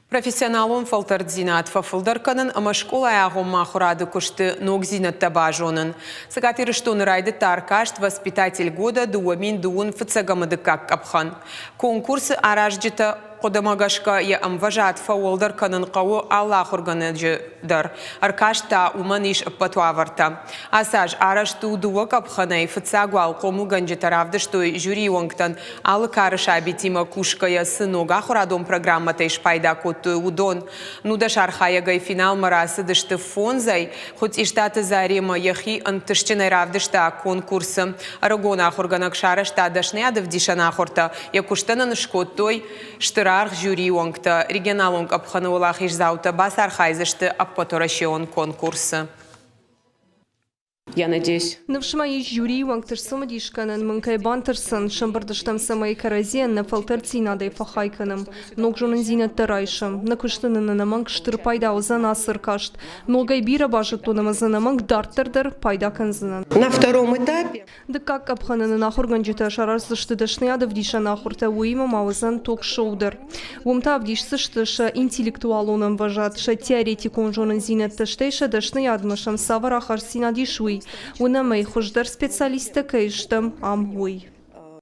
Профессионалон фӕлтӕрддзинад фӕфылдӕр кӕнын ӕмӕ скъолайы агъоммӕ ахуырады куысты ногдзинӕдтӕ базонын. Цӕгат Ирыстоны райдыдта ӕркаст «Воспитатель года 2020 фыццӕгӕмы дыккаг къӕпхӕн». Конкурсы аразджытӕ хъуыдымӕ гӕсгӕ йӕ ӕмвӕзад фӕуӕлдӕр кӕнын хъӕуы алы ахуыргӕнӕджы дӕр. Ӕркаст та уымӕн ис ӕппӕт уавӕртӕ. Ацы аз арӕзт у дыууӕ къӕпхӕнӕй. Фыццаг уал хъомылгӕнджытӕ равдыстой жюрийы уӕнгтӕн Алы кары сабитимӕ кусгӕйӕ цы ног ахуырадон программӕтӕй спайда кодтой, уыдон. 19 архайӕгӕй финалмӕ рацыдысты фондзӕй. Хуыцъистаты Заремӕ йӕхи ӕнтыстджынӕй равдыста конкурсы. Ӕрыгон ахуыргӕнӕг сарӕзта дӕсныйадӕвдисӕн ахуыртӕ. Йӕ куыстӕн ын скодтой стыр аргъ жюрийы уӕнгтӕ. Регионалон къӕпхӕны уӕлахиздзаутӕ бацархайдзысты ӕппӕтуӕрӕсеон конкурсы. Я надеюсь. Ныфс мӕ ис жюрийы уӕнгты сцымыдис кӕнын мын кӕй бантысдзӕн, сӕмбырд стӕм, цӕмӕй кӕрӕдзийӕн нӕ фӕлтӕрддзинадӕй фӕхай кӕнӕм, ног зонындзинӕдтӕ райсӕм. Нӕ куысты нын ӕнӕмӕнг стыр пайда уыдзӕн ацы ӕркаст. Ногӕй бирӕ базыдтон ӕмӕ дзы ӕнӕмӕнг дарддӕр дӕр пайда кӕндзынӕн. На втором этапе Дыккаг къӕпхӕны нын ахуыргӕнджытӕ сараздзысты дӕсныйад ӕвдисӕн ахуыртӕ, уыимӕ ма уыдзӕн ток-шоу дӕр. Уым та ӕвдисдзысты сӕ интеллектуалон ӕмвӕзад, сӕ теоретикон зонындзинӕдтӕ, стӕй сӕ дӕсныйадмӕ сӕм цавӕр ахастдзинад ис, уый. Уынӕм ӕй, хуыздӕр специалисттӕ кӕй стӕм ам, уый.